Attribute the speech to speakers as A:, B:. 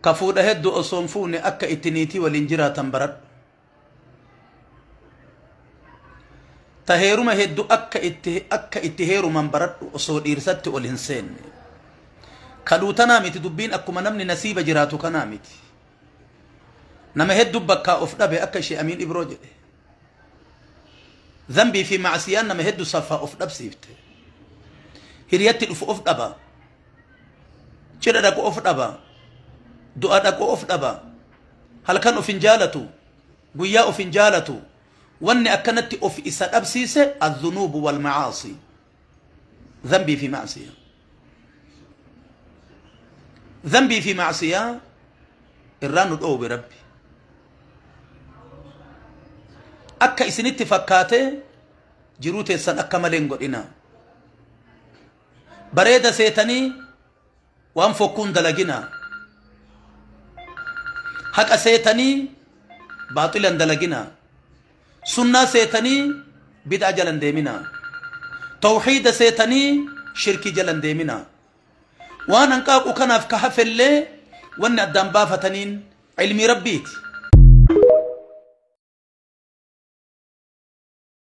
A: Ka fuudha hedduu osoo hin fuune akka itti niitii waliin jiraatan baradhu. Ta heeruma hedduu akka itti heeruman baradhu osoo dhiirsatti ol hin seenne. Kadhuu tanaa miti dubbiin, akkuma namni nasiiba jiraatu kanaa miti. Nama hedduu bakkaa of dhabe akka ishee Amiin Ibroo jedhe. Zambii fi macsiyaan nama hedduu saffaa of dhabsiifte. Hiriyatti dhufu of dhaba. Cidha dhaqu of dhaba. Du'a dhaqu of dhaba. Halkan of hin jaalatu. Guyyaa of hin jaalatu. Wanni akkanatti of isa dhabsiise adhunuubu wal macaasi. Zambii fi macsiyaa. Zambii fi macsiyaa irraa nu dhoowwe Rabbi. Akka isinitti fakkaate jiruu teessan akka malee hin godhina. Bareeda seetanii waan fokkuun dalagina. Haqa seetanii baaxilan dalagina. Sunnaa seetanii bid'a jalan deemina. Tawxiida seetanii shirkii jalan deemina. Waan hanqaaqu kanaaf ka hafellee wanni addaan baafataniin ilmii Rabbiiti.